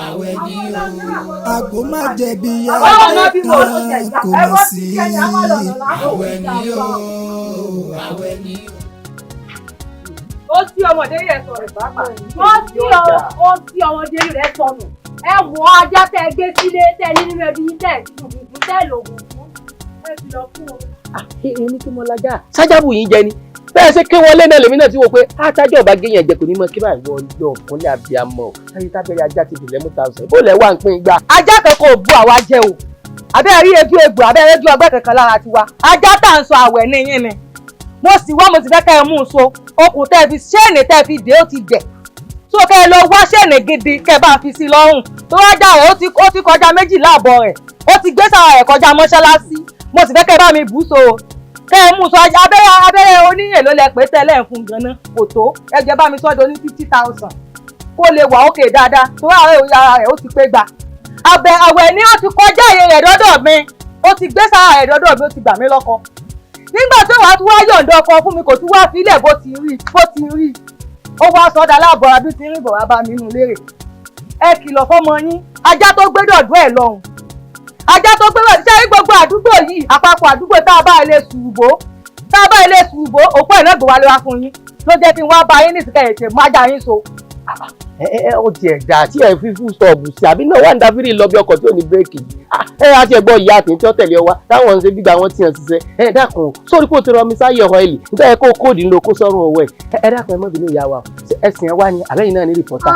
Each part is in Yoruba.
Àwẹ̀ ní o. Àgbo má jẹ̀bi alẹ́ kan kò mọ̀ sí. Àwẹ̀ ní o. Àwẹ̀ ní o. Ó tí ọmọdé yẹn sọ̀rọ̀ pàápàá. Ó tí ó tí ọmọdé rẹ̀ sọnù. Ẹ wọ ajá tẹ ẹ gbé sílé tẹ ní nínú ẹbí yín, tẹ ẹ fún tẹ lògùn fún, ẹ fi lọ fún o. Èmi kí mo lajà sájábù yín jẹ ni bẹ́ẹ̀ ṣe ké wọlé náà, lèmi náà ti wò pé àtàjọ ọba géèyàn jẹ kò ní mọ kí báyìí wọ lọ kúnlẹ̀ abiyamọ o táyé tábẹ́rẹ́ ajá ti dìlẹ́ mú tàùsàn bó lẹ̀ wà ń pín gbà. Ajá kan kò bu àwa jẹ o. Abẹ́rẹ́ rí ejú egbò, abẹ́rẹ́ ojú ọgbẹ́ kankan lára tiwa. Ajá tá à ń sọ, àwẹ̀ ní yín ni. Mo sì wá, mo sì fẹ́ kẹ́ ẹ mú un so. Okùn tẹ́ ẹ fi ṣéènì tẹ́ ẹ fi dé, ó ti dẹ̀ so. Kẹ́ ẹ lọ wá ṣéènì gidi, kẹ́ ẹ bá fi sí lọ́rùn. Tó wá já rẹ̀, ó ti kọjá 12.5 rẹ̀, ó ti gbé sára rẹ̀ kọjá mọ́ṣáláṣí. Mo sì fẹ́ kẹ́ ẹ bá mi bù ú so, kẹ́ ẹ mú un so. Abẹ́rẹ́ oníyè ló lẹ pé tẹ́lẹ̀ ń fún ganan, kò tó. Ẹ jẹ́ bá mi sọ́dọ̀ ní 50,000 kó lè wà ókè dáadáa. Tó wà ara rẹ̀, ó ti pé gbà. Abẹ àwẹ̀ ni ó ti kọjá àyè rẹ̀ dọ́dọ̀ mi, ó ti gbé sára rẹ̀ dọ́dọ̀ mi, ó ti gbà mí lọ́kọ. Nígbà tí wàá tún wá yọ̀ǹda ọkọ fún mi, kò tún wá sílẹ̀ bó ti rí bó ti rí. Ó wá sọ́dà láàbọ̀ àbí ti rìn bọ̀ wá bá mi nù lérè. Ẹ kìlọ̀ fọ́mọ yín, ajá tó gbé dọ̀dọ̀ ẹ̀ lọ́hùn, ajá tó gbé dọ̀dọ̀ ṣé rí gbogbo àdúgbò yìí, àpapọ̀ àdúgbò tá a bá ilé ṣùgbó, tá a bá ilé ṣùgbó, òpó ẹ̀ náà gbé wálé wá fún yín. Ló jẹ́ kí n wá bá yín ní ìsìnkẹ́ ètè májà yín so. Ẹ ẹ, ó tiẹ̀ dà tí ẹ fi full stop sí àbí náà wà ní dáfírì lọ bí ọkọ̀ tí ò ní bírèkì. Ẹ á tiẹ̀ gbọ́ ìyá àti tí ó tẹ̀lé ọ wá táwọn ń ṣe gbígbà wọn tiẹ̀ ṣiṣẹ́. Ẹ dákun, sórí kó ti rọ mi sáyé ọ̀hún ẹ̀lì nígbà yẹn kó kóòdù ńlọ kó sọ́run ọwọ́ ẹ̀. Ẹ dákun, ẹ má bínú ìyá wa, ẹ̀sìn ẹ wá ni àbẹ́yìn náà ní reporter?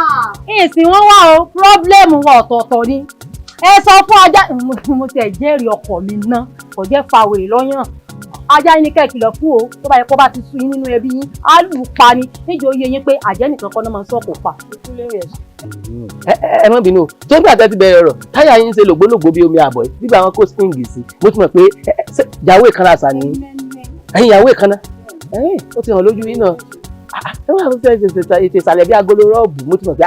Ìsìn wọn wà o. Problem wọn ọ̀tọ̀ọ̀tọ̀ ni. Ẹ sọ fún ajá, mo tiẹ̀ jẹ́rìí ọkọ mi ná, kò jẹ́ fa wèrè lọ́yàn. Ajá yín ní kẹ́ ẹ kìlọ̀ fún o. Tó bá yẹ kó bá ti sú yín nínú ẹbí yín, á lù ú pa ni. Níjẹ́ ó yé yín pé àjẹ́ nìkan kọ́ náà máa ń sọ̀kò pa. Ẹ ẹ má bínú o, tó ń gbà tẹ́ ti bẹ̀rẹ̀ ọ̀rọ̀ táyà yín ń ṣe lògbólògbó bí omi àbọ̀ yìí gbígbà wọn kó sting sí, mo ti mọ̀ pé ìyàwó ìkanra àṣà ni ẹ̀yin, ìyàwó ìkanra ẹ̀yin ó ti hàn lójú yín náà. Ẹ wà fẹ́ ṣe ètò ìsàlẹ̀ bí agolo rọ́ọ̀bù. Mo ti mọ̀ pé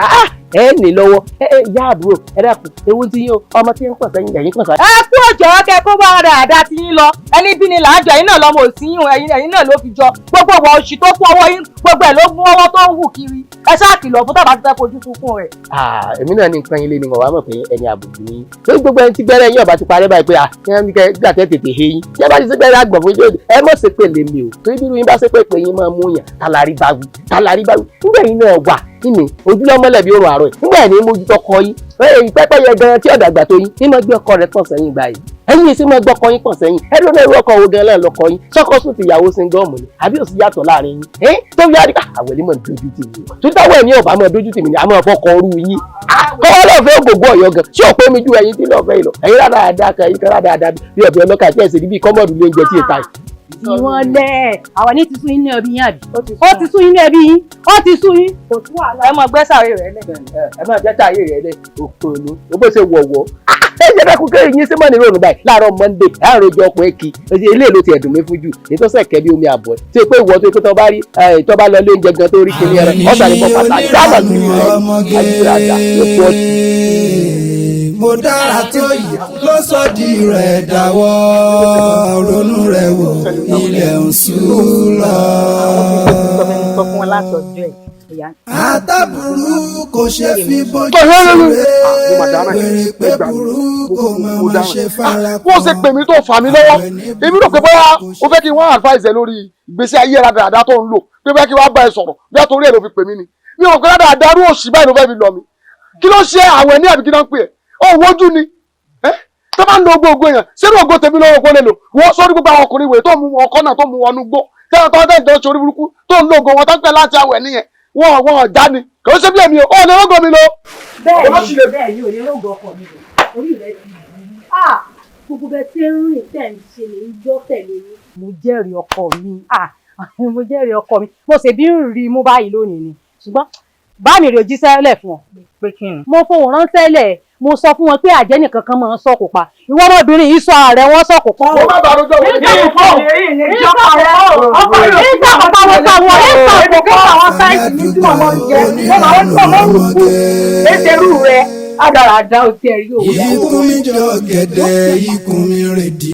ẹ ní lọ́wọ́. Ẹ ẹ ìyá àbúrò, ẹ dákun, ewu ti yín o, ọmọ tí ń pọ̀ sẹ́yìn, ẹ̀yìn pọ̀ sẹ́yìn. Ẹ kú òjò kẹ kó bá dáadáa ti yín lọ. Ẹni bí ni làájọ, ẹ̀yin náà lọmọ òsì yín, ẹ̀yin náà ló fi jọ. Gbogbo ìwà òṣì tó kún ọwọ́ yín, gbogbo ẹ̀ ló mú ọwọ́ tó ń hù kiri. Ẹ ṣáà kìlọ̀ fún tàbá ti fẹ́ fojú sunkún rẹ̀. Èmi náà ní nǹkan ilé ni mo wá mọ̀ pé ẹni àbùkù ni lórí gbogbo ẹni tí gbẹ́rẹ́ yín ọba ti parẹ́ báyìí pé gbà tẹ́ tètè he yín tí ẹ bá ti ṣe gbẹ́rẹ́ àgbọ̀n fún yín, ẹ mọ̀ ṣe pé lèmi o, torí bí irú yín bá ṣe pé pé yín máa mú yàn tàlàrí bá wí, tàlàrí bá wí. Nígbà yín náà wà nínú ojúlọ́mọlẹ̀ bí òrùn àárọ̀ yìí, nígbà yẹn ní mójútó kọ yín pẹ́pẹ́ yẹ gan tí ọ̀dàgbà tó yín ní máa gbé ọkọ rẹ̀ pọ̀ sẹ́yìn gbà yìí. Ẹ̀yin yìí sì máa gbọ́kọ yín pọ̀ sẹ́yìn. Ẹ̀rọ náà, irú ọkọ wo gan náà lọkọ yín? Sọ́kọ sùn ti ìyàwó singọ́ọ̀mù ni àbí òsì yàtọ̀ láàrin yín tó fi àdìgbà àwẹ̀ ní mọ̀ dójú tì mí o, tó táwọn ẹ̀mí ọ̀bá mọ̀ dójú tì mí ni àmọ́ fọkọ orú yín kọ́wọ́ lọ́ọ́ fẹ́ ògògbó ọ̀yọ́ gan ṣé òpé mi ju ẹ̀yin tí lọ́ọ́ fẹ́ yìí lọ. Ẹ̀yin rádaràda kan, ẹ̀yin kan rádaràda bí ọ̀bẹ ọlọ́kà tí ẹ̀ ṣe bí kọ́mọ̀dù ló ń jẹ tí èta yìí. Ìwọ̀n lẹ̀ àwọn ní ti sún yín ní ẹbí yín àbí? Ó ti sún yín ní ẹbí yín, ó ti sún yín, kò sí wàhálà. Ẹ mọ gbẹ́sàárè rẹ̀ lẹ̀. Ẹ máa jẹ́ táyé rẹ̀ lẹ̀ òpònú ó bó ṣe wọ̀wọ́. Ẹ ṣe fẹ́ kú kéré yín sí mọ́ni rònú báyìí láàárọ̀ Monday láàárọ̀ ọjọ́ ọkùnrin kì í ilé ìlú ti ẹ̀dùn mi fún jù ètò sẹ̀kẹ́ bí omi àbọ̀ tí pé ìwọ tó pé tó bá rí tó bá lọ ilé oúnjẹ gan tó rí kíní ẹrẹ ọ̀sán ní bọ́ pàtàkì sábà sí rẹ̀ àyíradà ló pọ̀ jù. Mo dára tó yìí ló sọ di rẹ̀ dáwọ́ ronú rẹ̀ wò, ilẹ̀ ń ṣú lọ. Sọ fún wọn láti ọjọ́ ẹ̀. Àtàbùrú kò ṣe fi bójú ṣeré, wèrè pé burú kò máa ma ṣe fara Bó ṣe pè mí tó fà mí lọ́wọ́, èmi rò pé bóyá o fẹ́ kí n wá advice ẹ lórí ìgbésí ayé rádaràda tó ń lò, pé bóyá kí n wá bá ẹ sọ̀rọ̀, bóyá torí ẹ ló fi pè mí ni. Mi ò pé rádaràda rú òṣì báyìí ló fẹ́ fi lọ mi. Kí ló ṣe àwọn ẹni àbí kí náà ń pè ẹ́? Ó wojú ni ẹ́ tó bá ń lo gbogbo èèyàn sínú ògo tèmi lọ́wọ́ kó lè lò wọ́n sórí gbogbo àwọn ọkùnrin wèrè tó mú wọn kọ́nà tó mú wọn nú gbó tẹ́wọ́n tó tẹ́ ìjọ ṣorí burúkú tó ń lo ògo wọn tó ń pẹ́ láti àwẹ̀ nìyẹn. Wọn já ni kò ń ṣe bí èmi o, ò lè rógò mi lò. Bẹ́ẹ̀ ni, bẹ́ẹ̀ ni, ò lè rógò ọkọ mi lò. Orí rẹ ti bù ú. Gbogbo bẹ́ẹ̀ tí ń rìn tẹ̀ ń ṣe lè ń gbọ́ tẹ̀lé yín. Mo jẹ́rìí ọkọ mi, mo jẹ́rìí ọkọ mi. Mo sì bí ń rí i mú báyìí lónìí ni, ṣùgbọ́n bá mi rè jíṣẹ́ lẹ̀ fún ọ. Pé kí ni? Mo fohùn ránṣẹ́ lẹ̀, mo sọ fún wọn pé àjẹ́ nìkan kan máa ń sọ̀kò pa. Ìwọ ọmọbìnrin yìí sọ ààrẹ wọn sọ̀kò pa. Mo má bàa rojọ́ wọlé. Nígbà kan táwọn táwọn Èmi kọ́ àwọn size mi tí mo máa ń jẹ, mo máa ń tọ́ mọ́ ń kú. Èsèrú rẹ̀, àdàràdà ò tiẹ̀ rí òun. Ikùn mi jọ gẹ̀dẹ̀, ikùn mi rèdí.